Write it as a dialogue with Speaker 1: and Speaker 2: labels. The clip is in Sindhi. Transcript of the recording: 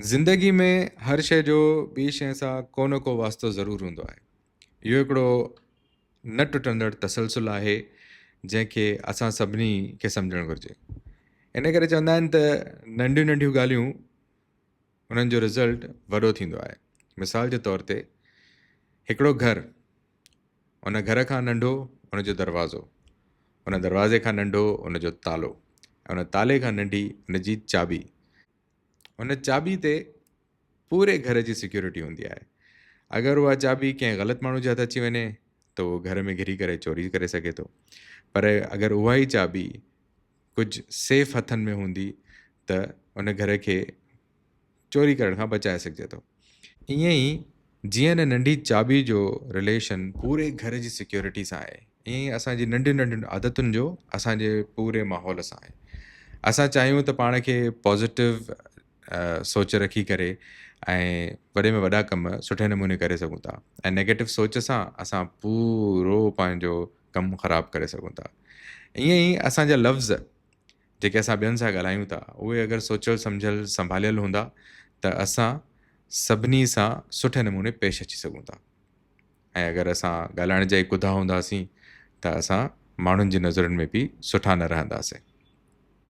Speaker 1: زندگي ۾ هر شيء جو ٻي شيء سان ڪو نه ڪو واسطو ضرور هوندو آهي. اهو هڪڙو نه ٽٽندڙ تسلسل آهي جنهن کي اسان سڀني کي سمجهڻ گهرجي. ان ڪري چوندا آهن ته ننڍيون ننڍيون ڳالهيون انهن جو رزلٽ وڏو ٿيندو آهي. مثال جي طور تي هڪڙو گهر ان گهر کان ننڍو ان جو دروازو، ان دروازي کان ننڍو ان جو تالو ۽ ان تالي کان ننڍي ان جي چاٻي. ان چاٻي تي پوري گهر جي سيڪيورٽي هوندي آهي. اگر اها چاٻي ڪنهن غلط ماڻهو جي هٿ اچي وڃي ته اهو گهر ۾ گهري ڪري چوري ڪري سگهي ٿو. پر اگر اها ئي چاٻي ڪجهه سيف هٿن ۾ هوندي ته ان گهر کي چوري ڪرڻ کان بچائي سگهجي ٿو. ائين ئي جيئن ان ننڍي چاٻي جو رليشن پوري گهر جي سيڪيورٽي سان آهي، ائين ئي اسان جي ننڍين ننڍين عادتن جو اسان جي پوري ماحول سان آهي. اسان چاهيون ته پاڻ کي پازيٽو سوچ رکي ڪري ۽ وڏي ۾ وڏا ڪم سٺي نموني ڪري سگهون ٿا ۽ نيگيٽو سوچ سان اسان پورو پنهنجو ڪم خراب ڪري سگهون ٿا. ائين ئي اسان جا لفظ جيڪي اسان ٻين سان ڳالهايون ٿا اهي اگر سوچيل سمجهيل سنڀاليل هوندا ته اسان سڀني سان سٺي نموني پيش اچي سگهون ٿا ۽ اگر اسان ڳالهائڻ جا ئي ڪڌا هونداسين ته اسان ماڻهن جي نظرن ۾ به سٺا نه رهنداسين.